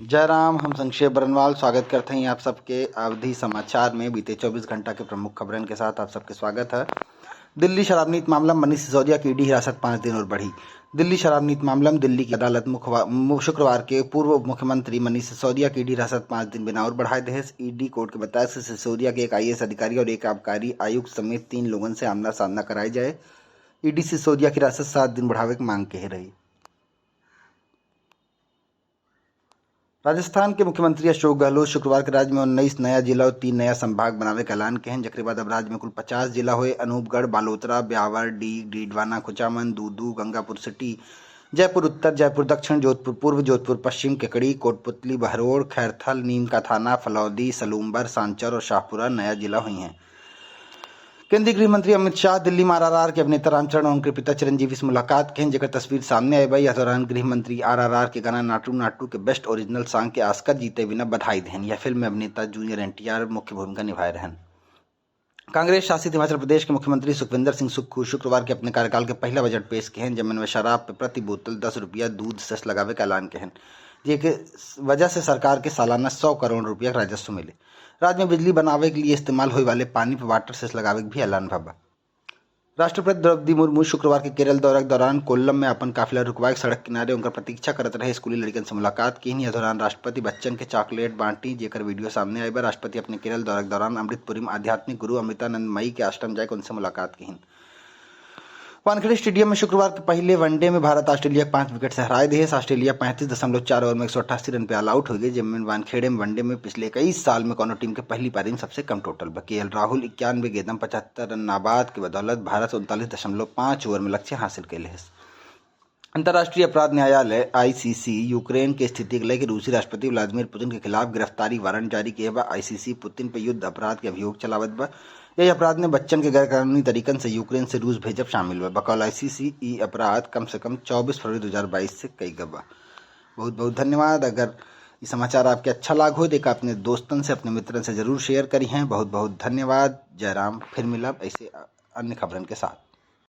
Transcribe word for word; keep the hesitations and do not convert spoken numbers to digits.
जय राम, हम संक्षेप बरनवाल स्वागत करते हैं आप सबके अवधी समाचार में। बीते चउबीस घंटा के प्रमुख खबरन के साथ आप सबके स्वागत है। दिल्ली शराब नीति मामला, मनीष सिसोदिया की ईडी हिरासत पाँच दिन और बढ़ी। दिल्ली शराब नीति मामला में दिल्ली की अदालत मुखवा-, मु-, शुक्रवार के पूर्व उप मुख्यमंत्री मनीष सिसोदिया की ईडी हिरासत पाँच दिन बिना और बढ़ाए देहेस। ईडी कोर्ट के बताए से सिसोदिया के एक आईएएस अधिकारी और एक आबकारी आयुक्त समेत तीन लोगन से आमना सामना कराए जाए। ईडी सिसोदिया की हिरासत सात दिन बढ़ावे की मांग कहे रही। राजस्थान के मुख्यमंत्री अशोक गहलोत शुक्रवार के राज्य में उन्नीस नया जिला और तीन नया संभाग बनावे के ऐलान कहेन, जेकरे बाद अब राज्य में कुल पचास जिला होए। अनूपगढ़, बालोतरा, ब्यावर, डीग, डीडवाना, कुचामन, दूदू, गंगापुर सिटी, जयपुर उत्तर, जयपुर दक्षिण, जोधपुर पूर्व, जोधपुर पश्चिम, केकड़ी, कोटपुतली, बहरोड़, खैरथल, नीम का थाना, फलौदी, सलूम्बर, सांचौर और शाहपुरा नया जिला हुई हैं। केंद्रीय गृह मंत्री अमित शाह दिल्ली में आरआरआर के अभिनेता रामचरण और उनके पिता चिरंजीवी से मुलाकात कहेन, जेकर तस्वीर सामने आए बा। यह दौरान गृह मंत्री आरआरआर के गाना नाटू नाटू के बेस्ट ओरिजिनल सॉन्ग के ऑस्कर जीते बिना बधाई देहन। यह फिल्म में अभिनेता जूनियर एनटीआर मुख्य भूमिका निभाए रहन। कांग्रेस शासित हिमाचल प्रदेश के मुख्यमंत्री सुखविंदर सिंह सुक्खू शुक्रवार के अपने कार्यकाल के पहला बजट पेश कहेन, जेमन में शराब पे प्रति बोतल दस रुपया दूध सेस लगावे का ऐलान कहेन, जेके वजह से सरकार के सालाना सौ करोड़ रुपया के राजस्व मिले। राज्य में बिजली बनावे के लिए इस्तेमाल होए वाले पानी पे वाटर सेस लगावे के भी ऐलान भा बा। राष्ट्रपति द्रौपदी मुर्मू शुक्रवार के केरल दौरा के दौरान कोल्लम में अपन काफिला रुकवाए के सड़क किनारे उनकर प्रतीक्षा करत रहे स्कूली लड़कन से मुलाकात कहेन। यह दौरान राष्ट्रपति बच्चन के चॉकलेट बांटी, जेकर वीडियो सामने आए बा। राष्ट्रपति अपने केरल दौरा के दौरान अमृतपुरी में आध्यात्मिक गुरु अमृतानंद मई के आश्रम जाए उनसे मुलाकात कहेन। वानखेड़े स्टेडियम में शुक्रवार के पहले वनडे में भारत ऑस्ट्रेलिया के पाँच विकेट से हराए देहेस। ऑस्ट्रेलिया पैंतीस दशमलव चार ओवर में एक सौ अट्ठासी रन पे ऑल आउट हो गए, जेमन वानखेड़े में वनडे में पिछले कई साल में कौनो टीम के पहली पारी में सबसे कम टोटल बा। केएल राहुल इक्यानवे गेंदन पचहत्तर रन नाबाद के बदौलत भारत उनतालीस दशमलव पाँच ओवर में लक्ष्य हासिल कैले है। अंतर्राष्ट्रीय अपराध न्यायालय, आईसीसी, यूक्रेन के स्थिति के लेके रूसी राष्ट्रपति व्लादिमीर पुतिन के खिलाफ गिरफ्तारी वारंट जारी किए बा। आईसीसी पुतिन पे युद्ध अपराध के अभियोग चलावत बा। यही अपराध में बच्चन के गैरकानूनी तरीकन से यूक्रेन से रूस भेजब शामिल बा। बकौल आईसीसी ई अपराध कम से कम चउबीस फरवरी दो हज़ार बाईस से कई गवा। बहुत बहुत धन्यवाद। अगर ये समाचार आपके अच्छा लाग हो तो एका अपने दोस्तन से, अपने मित्रन से जरूर शेयर करी हैं। बहुत बहुत धन्यवाद। जय राम। फिर मिलब ऐसे अन्य खबरन के साथ।